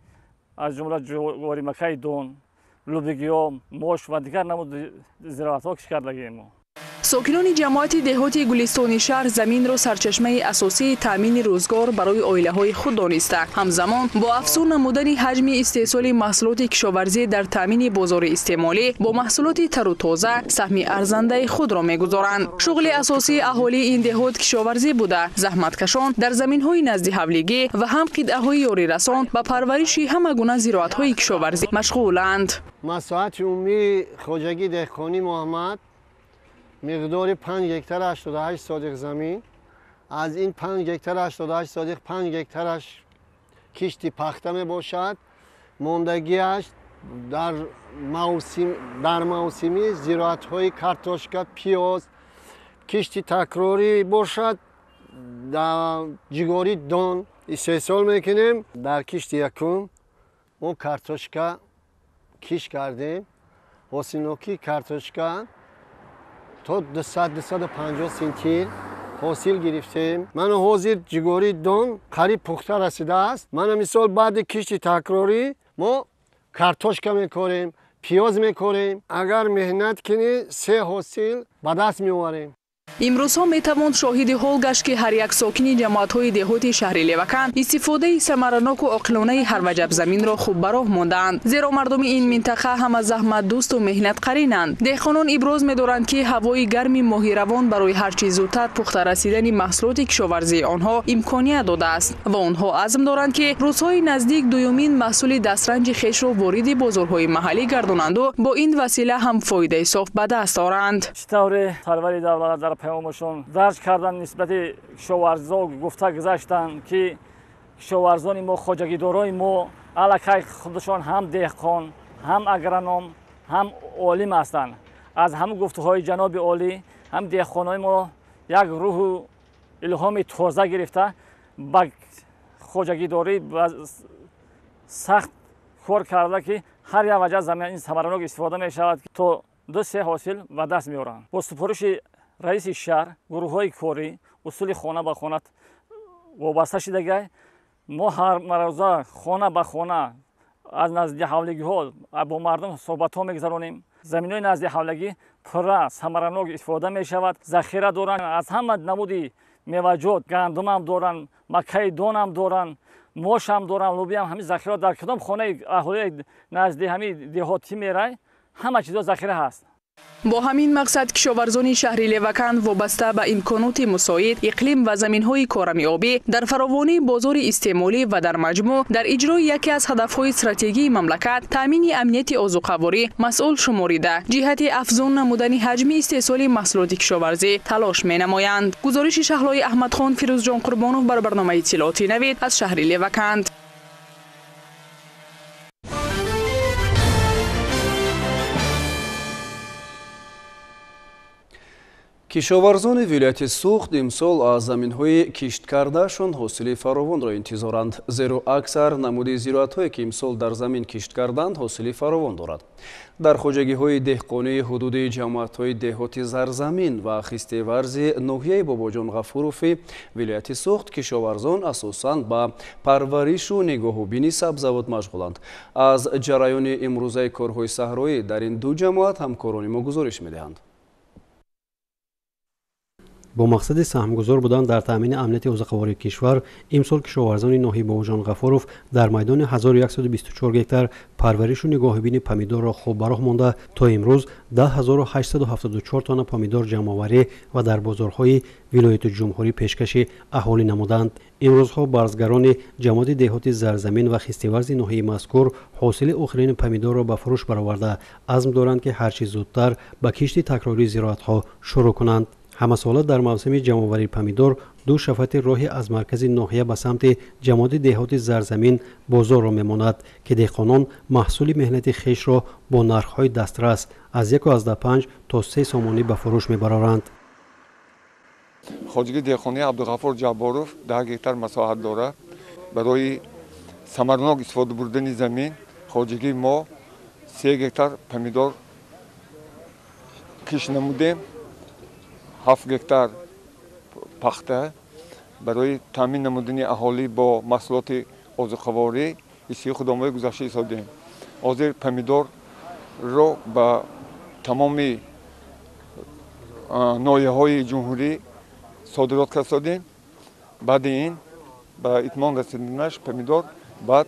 аз ҷумла ҷуворимакаи дон, лубигиё, мош ва дигар намуд зироатҳо кишт кардагием мо. Сокинони ҷамоати деҳоти Гулистони шаҳр заминро сарчашмаи асосии таъмини рӯзгор барои оилаҳои худ дониста, ҳамзамон бо афзун намудани ҳаҷми истеҳсоли маҳсулоти кишоварзӣ дар таъмини бозори истеъмолӣ бо маҳсулоти тару тоза саҳми арзандаи худро мегузоранд. Шуғли асосии аҳолии ин деҳот кишоварзӣ буда, заҳматкашон дар заминҳои назди ҳавлигӣ ва ҳам қитъаҳои ёрирасон ба парвариши ҳама гуна зироатҳои кишоварзӣ машғуланд. Масоҳати умумии хоҷагии деҳқонӣ Муҳаммад миқдори 5 гектар 88 содиқ замин. Аз ин 5 гектар 88 содиқ 5 гектараш кишти пахта мебошад. Мондагиаш дар мавсими зироатҳои картошка, пиёз, кишти такрорӣ бошад. ҷигори дон истеҳсол мекунем. Дар кишти якум мо картошка кишт кардем. Ҳосилнокии картошка то 200-250 сентир ҳосил гирифтем. Мана ҳозир ҷигори дон қариб пухта расидааст. Мана мисол баъди кишти такрорӣ мо картошка мекорем, пиёз мекорем. Агар меҳнат кунӣ, се ҳосил ба даст меоварем. Имрӯзҳо метавон шоҳиди ҳол гашт, ки ҳар як сокини ҷамоатҳои деҳоти шаҳри Леваканд истифодаи самараноку оқилонаи ҳар ваҷаб заминро хуб ба роҳ мондаанд. Зеро мардуми ин минтақа ҳама заҳматдӯсту меҳнатқаринанд. Деҳқонон иброз медоранд, ки ҳавои гарми моҳи равон барои ҳарчи зудтар пухта расидани маҳсулоти кишоварзии онҳо имконият додааст ва онҳо азм доранд, ки рӯзҳои наздик дуюмин маҳсули дастранҷи хешро вориди бозорҳои маҳаллӣ гардонанду бо ин васила ҳам фоидаи соф ба даст оранд. Чӣ тавре сарвари давлат дар паёмашон дарҷ кардан нисбати кишоварзо гуфта гузаштанд, ки кишоварзони мо, хоҷагидорои мо аллакай худашон ҳам деҳқон, ҳам агроном, ҳам олим ҳастанд. Аз ҳамин гуфтаҳои ҷаноби олӣ ҳам деҳқонои мо як рӯҳу илҳоми тоза гирифта ба хоҷагидорӣ сахт кор карда, ки ҳар як ваҷа замин самаранок истифода мешавад, то 2-3 ҳосил ба даст меоранд. Бо супориши раиси шаҳр гурӯҳҳои корӣ усули хона ба хона вобаста шидагай. Мо ҳар мароза хона ба хона аз назди ҳавлигиҳо бо мардум суҳбатҳо мегузаронем. Заминҳои назди ҳавлагӣ пурра самаранок истифода мешавад, захира доранд. Аз ҳама намуди меваҷот гандумам доранд, маккаи донам доранд, мошам доранд, лӯбиям. Ҳамин захираҳо дар кадом хонаи аҳолии назди ҳамин деҳотӣ мерай, ҳама чизо захира ҳаст. Бо ҳамин мақсад кишоварзони шаҳри Леваканд вобаста ба имконоти мусоид, иқлим ва заминҳои корами обӣ дар фаровонии бозори истеъмолӣ ва дар маҷмӯъ дар иҷрои яке аз ҳадафҳои стратегии мамлакат таъмини амнияти озуқаворӣ масъул шуморида, ҷиҳати афзун намудани ҳаҷми истеҳсоли маҳсулоти кишоварзӣ талош менамоянд. Гузориши Шаҳлои Аҳмадхон, Фирӯзҷон Қурбонов бар барномаи иттилоотии Навид аз шаҳри Леваканд. Кишоварзони вилояти Суғд имсол аз заминҳои кишткардаашон ҳосили фаровонро интизоранд, зеро аксар намуди зироатҳое, ки имсол дар замин кишт карданд, ҳосили фаровон дорад. Дар хоҷагиҳои деҳқонии ҳудуди ҷамоатҳои деҳоти Зарзамин ва Хистеварзи ноҳияи Бобоҷон Ғафурови вилояти Суғд кишоварзон асосан ба парваришу нигоҳубини сабзавот машғуланд. Аз ҷараёни имрӯзаи корҳои саҳроӣ дар ин ду ҷамоат ҳамкорони мо гузориш медиҳанд. Бо мақсади саҳмгузор будан дар таъмини амнияти озуқавории кишвар, имсол кишоварзони ноҳияи Бобоҷон Ғафуров дар майдони 1124 гектар парваришу нигоҳубини помидорро хуб ба роҳ монда, то имрӯз 10874 тонна помидор ҷамъоварӣ ва дар бозорҳои вилояту ҷумҳурӣ пешкаши аҳолӣ намуданд. Имрӯзҳо барзгарони ҷамоати деҳоти Зарзамин ва Хистеварзи ноҳияи мазкур ҳосили охирини помидорро ба фурӯш бароварда, азм доранд, ки ҳарчи зудтар ба кишти такрории зироатҳо шурӯъ кунанд. Ҳамасола дар мавсими ҷамъоварии помидор ду шафати роҳи аз маркази ноҳия ба самти ҷамоати деҳоти Зарзамин бозорро мемонад, ки деҳқонон маҳсули меҳнати хешро бо нархҳои дастрас аз 1,5 то 3 сомонӣ ба фурӯш мебароранд. Хоҷагии деҳқонии Абдуғафур Ҷабборов 10 гектар масоҳат дорад. Барои самарнок истифода бурдани замин хоҷагии мо 3 гектар помидор кишт намудем, 7 гектар пахта. Барои таъмин намудани аҳолӣ бо маҳсулоти озуқаворӣ исии худомои гузашта истодем. Ҳозир помидорро ба тамоми ноҳияҳои ҷумҳурӣ содирот кардодем. Баъди ин ба итмом расиданаш помидор баъд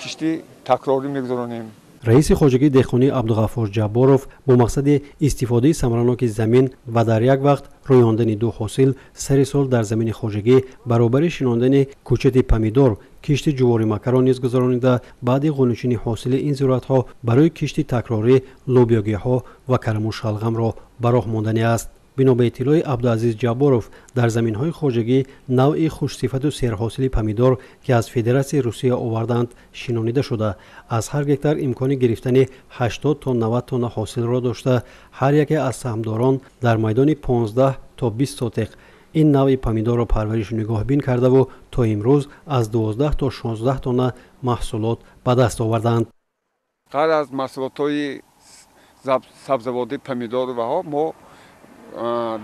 кишти такрорӣ мегузаронем. Раиси хоҷагии деҳқонии Абдуғафур Ҷабборов бо мақсади истифодаи самараноки замин ва дар як вақт рӯёндани ду ҳосил сари сол дар замини хоҷагӣ баробари шинондани кӯчати помидор кишти ҷуворимакаро низ гузаронида, баъди ғунучини ҳосили ин зироатҳо барои кишти такрорӣ лӯбиёгиҳо ва караму шалғамро ба роҳ монданӣ аст. Бино ба иттилои Абдуазиз Ҷабборов, дар заминҳои хоҷагӣ навъи хушсифату серҳосили помидор, ки аз Федератсияи Русия оварданд, шинонида шуда, аз ҳар гектар имкони гирифтани 80 то 90 тонна ҳосилро дошта, ҳар яке аз саҳмдорон дар майдони 15 то 20 сотиқ Ин навъи помидорро парваришу нигоҳбин кардаву то имрӯз аз 12 то 16 тонна маҳсулот ба даст оварданд. Ғайр аз маҳсулотҳои сабзаводи помидор ваҳо, мо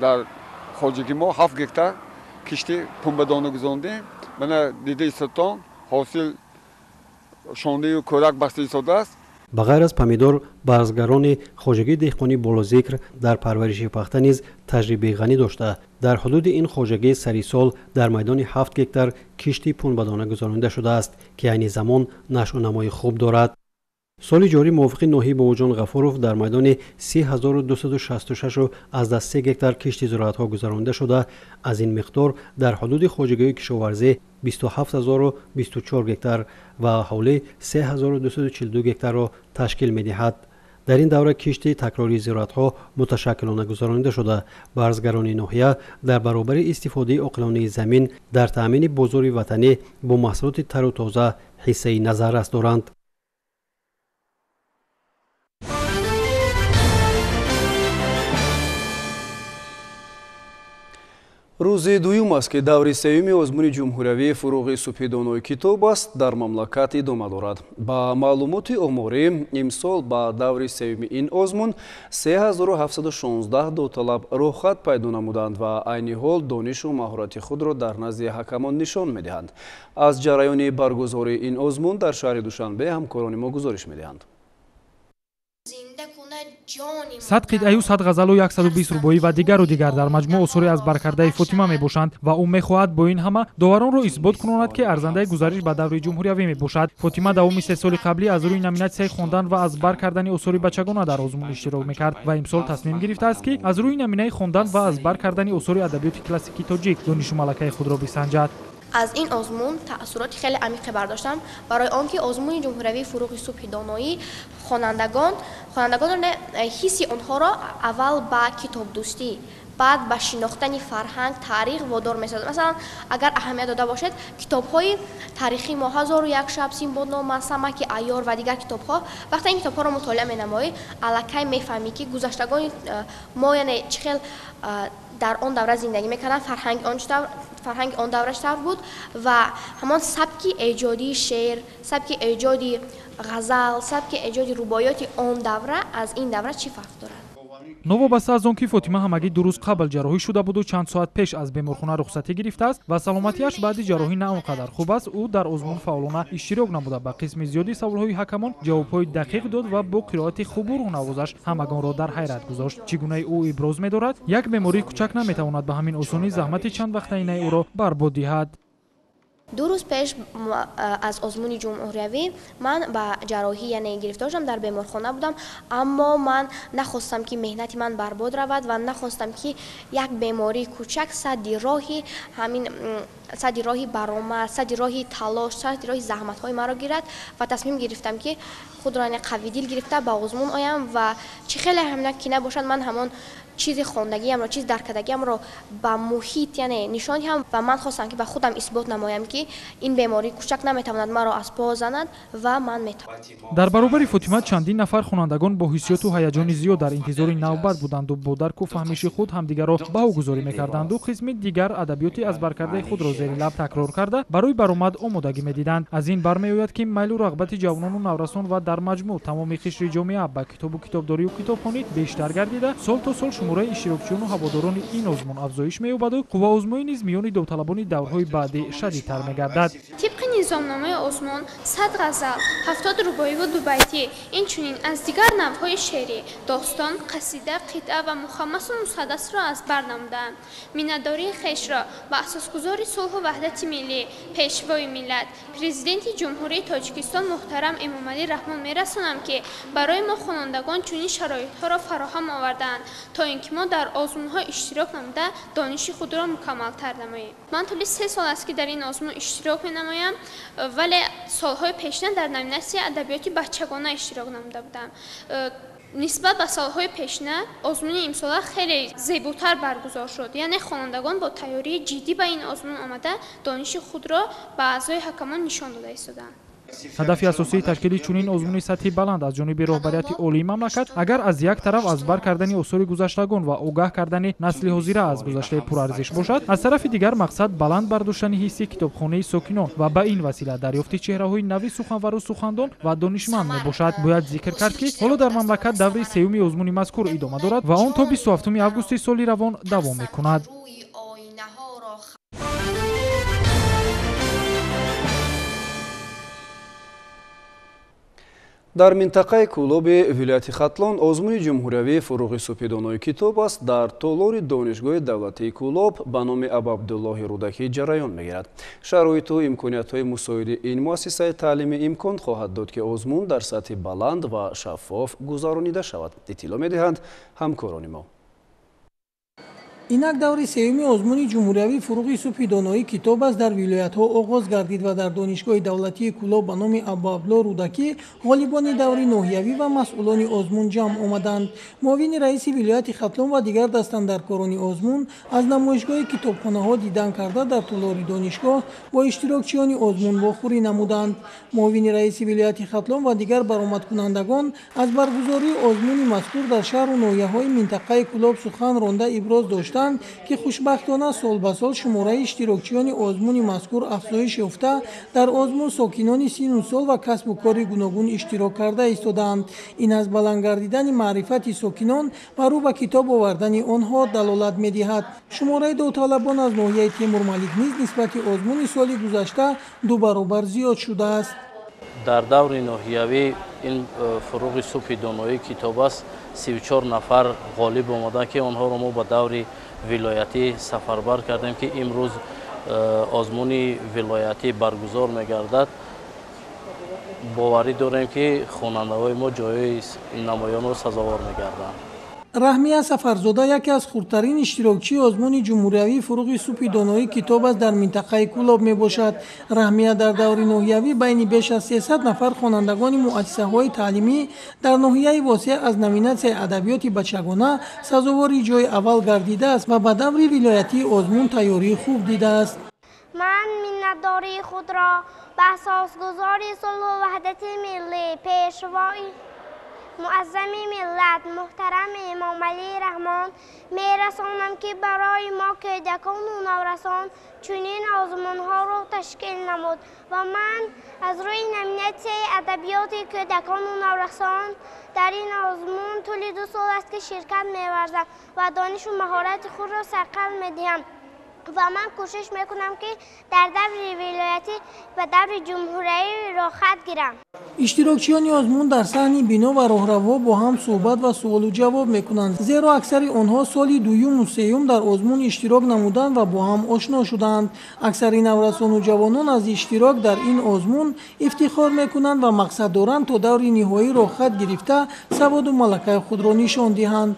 дар хоҷагии мо 7 гектар кишти пунбадона гузондем. Мана дида истодтон, ҳосил шондаю кӯрак баста истодааст. Ба ғайр аз помидор, барзгарони хоҷагии деҳқонӣ болозикр дар парвариши пахта низ таҷрибаи ғанӣ дошта, дар ҳудуди ин хоҷагӣ сари сол дар майдони 7 гектар кишти пунбадона гузаронида шудааст, ки айни замон нашъунамои хуб дорад. Соли ҷорӣ мувофиқи ноҳияи Бобоҷон Ғафуров дар майдони 3266,3 гектар кишти зироатҳо гузаронида шуда, аз ин миқдор дар ҳудуди хоҷагиҳои кишоварзӣ 27024 гектар ва аҳолӣ 3242 гектарро ташкил медиҳад. Дар ин давра кишти такрории зироатҳо муташаккилона гузаронида шуда, барзгарони ноҳия дар баробари истифодаи оқилонаи замин дар таъмини бозори ватанӣ бо маҳсулоти тару тоза ҳиссаи назаррас доранд. Рӯзи дуюм аст, ки даври сеюми озмуни ҷумҳуриявии фурӯғи субҳидонои китоб аст дар мамлакат идома дорад. Ба маълумоти оморӣ, имсол ба даври сеюми ин озмун 3716 довталаб роҳхат пайдо намуданд ва айни ҳол донишу маҳорати худро дар назди ҳакамон нишон медиҳанд. Аз ҷараёни баргузории ин озмун дар шаҳри Душанбе ҳамкорони мо гузориш медиҳанд. 100 қитъаю 100 ғазалу 120 рубоӣ ва дигару дигар дар маҷмӯъ осори аз баркардаи Фотима мебошанд ва ӯ мехоҳад бо ин ҳама доваронро исбот кунонад, ки арзандаи гузариш ба даври ҷумҳуриявӣ мебошад. Фотима давоми 3 соли қаблӣ аз рӯи номинатсияи хондан ва аз бар кардани осори бачагона дар озмун иштирок мекард ва имсол тасмим гирифтааст, ки аз рӯи номинаи хондан ва аз бар кардани осори адабиёти классикии тоҷик донишу малакаи худро бисанҷад. Аз ин озмун таассуроти хеле амиқе бардоштам, барои он ки озмуни ҷумҳуриявии фурӯғи субҳи доноӣ хонандагонро ҳисси онҳоро аввал ба китобдӯстӣ, баъд ба шинохтани фарҳанг, таърих водор месозад. Масалан, агар аҳамият дода бошед, китобҳои таърихии мо 1001 шаб, Симбоднома, Самаки айёр ва дигар китобҳо, вақте ин китобҳоро мутолиа менамоӣ, аллакай мефаҳмӣ, ки гузаштагони мо яъне чӣ хел дар он давра зиндагӣ мекарданд, фарҳанги он давра чӣ тавр буд ва ҳамон сабки эҷодии шеър, сабки эҷоди ғазал, сабки эҷоди рубоёти он давра аз ин давра чӣ фарқ дорад. Новобаста аз он ки Фотима ҳамагӣ 2 рӯз қабл ҷарроҳӣ шуда буду чанд соат пеш аз беморхона рухсатӣ гирифтааст ва саломатиаш баъди ҷарроҳӣ на он қадар хуб аст, ӯ дар озмун фаъолона иштирок намуда, ба қисми зиёди саволҳои ҳакамон ҷавобҳои дақиқ дод ва бо қироати хубу рӯҳнавозаш ҳамагонро дар ҳайрат гузошт. Чӣ гунаи ӯ иброз медорад, як бемории кӯчак наметавонад ба ҳамин осонӣ заҳмати чанд вақтаинаи ӯро барбод диҳад. 2 рӯз пеш аз озмуни ҷумҳуриявӣ ман ба ҷарроҳӣ яъне гирифтор шудам, дар беморхона будам, аммо ман нахостам, ки меҳнати ман барбод равад ва нахостам, ки як бемории кӯчак садди роҳи ҳамин садди роҳи баромад, садди роҳи талош, садди роҳи заҳматҳои маро гирад ва тасмим гирифтам, ки худро яъне қавидил гирифта ба озмун оям ва чӣ хеле ҳамина ки набошад, ман ҳамон чизи хондагиамро, чизи даркардагиамро ба муҳит яъне нишон диҳам ва ман хостам, ки ба худам исбот намоям, ки ин бемории кӯчак наметавонад маро аз по занад ва ман метавонам. Дар баробари Фотима чандин нафар хонандагон бо ҳиссиёту ҳаяҷони зиёд дар интизори навбат буданду бо дарку фаҳмиши худ ҳамдигарро баҳогузорӣ мекарданду қисми дигар адабиёти аз баркардаи худро зери лаб такрор карда барои баромад омодагӣ медиданд. Аз ин бармеояд, ки майлу рағбати ҷавонону наврасон ва дар маҷмӯъ тамоми қишри ҷомеа ба китобу китобдорию китобхонӣ бештар гардида, сол то сол шумораи иштирокчиёну ҳаводорони ин озмун афзоиш меёбаду қувваозмоӣ низ миёни довталабони даврҳои баъдӣ шадидтар мегардад. Тибқи низомномаи озмун 100 ғазал, 70 рубоиву дубайтӣ, инчунин аз дигар навъҳои шеърӣ, достон, қасида, қитъа ва мухаммасу мусаддасро аз бар намуданд. Миннатдории хешро ба асосгузори сулҳу ваҳдати миллӣ, пешвои миллат, Президенти Ҷумҳурии Тоҷикистон муҳтарам Эмомалӣ Раҳмон мерасонам, ки барои мо хонандагон чунин шароитҳоро фароҳам овардаанд, то ин ки мо дар озмунҳо иштирок намуда дониши худро мукаммалтар намоем. Ман тӯли 3 сол аст, ки дар ин озмун иштирок менамоям, вале солҳои пешина дар номинатсияи адабиёти бачагона иштирок намуда будам. Нисбат ба солҳои пешина озмуни имсола хеле зеботар баргузор шуд, яъне хонандагон бо тайёрии ҷиддӣ ба ин озмун омада дониши худро ба аъзои ҳакамон нишон дода истоданд. Ҳадафи асосии ташкили чунин озмуни сатҳи баланд аз ҷониби роҳбарияти олии мамлакат агар аз як тараф аз бар кардани осори гузаштагон ва огаҳ кардани насли ҳозира аз гузаштаи пурарзиш бошад, аз тарафи дигар мақсад баланд бардоштани ҳисси китобхонаи сокинон ва ба ин васила дарёфти чеҳраҳои нави суханвару сухандон ва донишманд мебошад. Бояд зикр кард, ки ҳоло дар мамлакат даври сеюми озмуни мазкур идома дорад ва он то 27 августи соли равон давом мекунад. Дар минтақаи Кӯлоби вилояти Хатлон озмуни ҷумҳуриявии фуруғи супидонои китоб аст дар толори Донишгоҳи давлатии Кӯлоб ба номи Абуабдуллоҳи Рӯдакӣ ҷараён мегирад. Шароиту имкониятҳои мусоиди ин муассисаи таълимӣ имкон хоҳад дод, ки озмун дар сатҳи баланд ва шаффоф гузаронида шавад. Иттилоъ медиҳанд ҳамкорони мо. Инак даври сеюми озмуни ҷумҳуриявии фуруғи субҳи доноии китоб аст дар вилоятҳо оғоз гардид ва дар Донишгоҳи давлатии Кӯлоб ба номи Абуабдуллоҳ Рӯдакӣ ғолибони даври ноҳиявӣ ва масъулони озмун ҷамъ омаданд. Муовини раиси вилояти Хатлон ва дигар дастандаркорони озмун аз намоишгоҳи китобхонаҳо дидан карда дар толори донишгоҳ бо иштирокчиёни озмун вохӯрӣ намуданд. Муовини раиси вилояти Хатлон ва дигар баромадкунандагон аз баргузории озмуни мазкур дар шаҳру ноҳияҳои минтақаи Кӯлоб сухан ронда иброз доштанд, ки хушбахтона сол ба сол шумораи иштирокчиёни озмуни мазкур афзоиш ёфта, дар озмун сокинони сину сол ва касбу кори гуногун иштирок карда истодаанд. Ин аз баланд гардидани маърифати сокинон ва рӯ ба китоб овардани онҳо далолат медиҳад. Шумораи довталабон аз ноҳияи Темурмалик низ нисбати озмуни соли гузашта 2 баробар зиёд шудааст. Дар даври ноҳиявӣ ин фуруғи субҳи доноии китоб аст 34 нафар ғолиб омаданд, ки онҳоро мо ба даври вилоятӣ сафарбар кардем, ки имрӯз озмуни вилоятӣ баргузор мегардад. Боварӣ дорем, ки хонандаҳои мо ҷойҳои намоёнро сазовор мегарданд. Раҳмия Сафарзода яке аз хурдтарин иштирокчии озмуни ҷумҳуриявии фуруғи субҳи доноии китоб аст дар минтақаи Кӯлоб мебошад. Раҳмия дар даври ноҳиявӣ байни беш аз 300 нафар хонандагони муассисаҳои таълимӣ дар ноҳияи Восеъ аз номинатсияи адабиёти бачагона сазовори ҷои аввал гардидааст ва ба даври вилоятии озмун тайёрии хуб дидааст. Ман миннатдории худро ба асосгузори сулҳу ваҳдати миллӣ, пешвои муаззами миллат муҳтарам Эмомалӣ Раҳмон мерасонам, ки барои мо кӯдакону наврасон чунин озмунҳоро ташкил намуд ва ман аз рӯи номинатсияи адабиёти кӯдакону наврасон дар ин озмун тӯли 2 сол аст, ки ширкат меварзам ва донишу маҳорати худро сайқал медиҳам ва ман кӯшиш мекунам, ки дар даври вилоятӣ ва даври ҷумҳуриявӣ роҳхат гирам. Иштирокчиёни озмун дар саҳни бино ва роҳравҳо бо ҳам суҳбат ва суолу ҷавоб мекунанд, зеро аксари онҳо соли дуюму сеюм дар озмун иштирок намуданд ва бо ҳам ошно шуданд. Аксари наврасону ҷавонон аз иштирок дар ин озмун ифтихор мекунанд ва мақсад доранд то даври ниҳоӣ роҳхат гирифта саводу малакаи худро нишон диҳанд.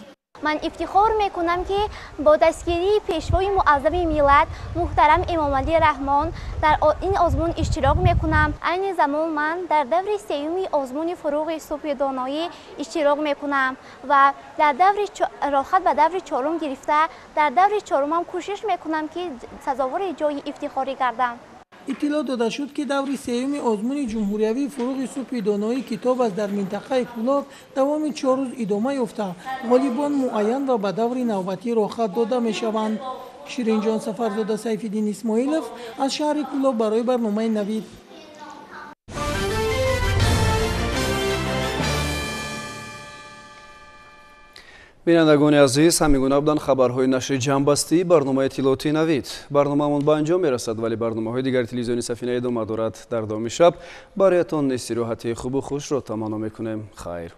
Ман ифтихор мекунам, ки бо дастгирии пешвои муаззами миллат муҳтарам Эмомалӣ Раҳмон дар ин озмун иштирок мекунам. Айни замон ман дар даври сеюми озмуни фуруғи субҳи доноӣ иштирок мекунам ва дар даври роҳхат ба даври чорум гирифта, дар даври чорумам кӯшиш мекунам, ки сазовори ҷои ифтихорӣ гардам. Иттилоъ дода шуд, ки даври сеюми озмуни ҷумҳуриявии фуруғи субҳи доноии китоб аст дар минтақаи Кӯлоб давоми 4 рӯз идома ёфта, ғолибон муайян ва ба даври навбатӣ роҳхат дода мешаванд. Ширинҷон Сафарзода, Сайфиддин Исмоилов аз шаҳри Кӯлоб барои барномаи Навид. Бинандагони азиз, ҳамин гуна буданд хабарҳои нашри ҷамъбастии барномаи иттилоотии Навид. Барномаамон ба анҷом мерасад, вале барномаҳои дигари телевизиони Сафина идома дорад. Дар давоми шаб бароятон истироҳати хубу хушро таманно мекунем. Хайр.